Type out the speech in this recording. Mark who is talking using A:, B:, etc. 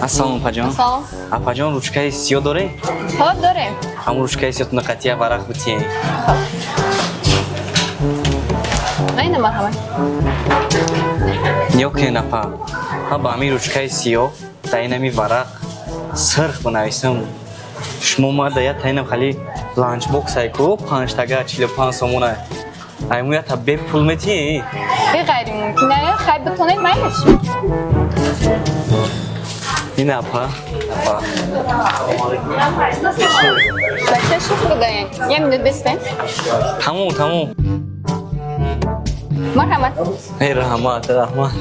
A: Ассалому, апаҷон.
B: Салом.
A: Апаҷон, ручкаи сиёҳ доред?
B: Ҳо, дорем.
A: Ҳамун ручкаи сиёҳтона қатия варақ битиен.
B: Айна, марҳамат.
A: Нигоҳ кунед, апа, ман ба ҳамин ручкаи сиёҳ дар инами варақ сирх бинависам, шумо ма да я таинам хали ланчбокс ай ку панҷтага 45 сомона айму ята бепул метиҳӣ?
B: Бе ғайримумкин ая, хай, битонед, майлаш.
A: Ин апа, апа.
B: Бача, шух будаен, я минут бистен.
A: Тамом, тамом.
B: Марҳамат.
A: Эй, раҳмат, раҳмат.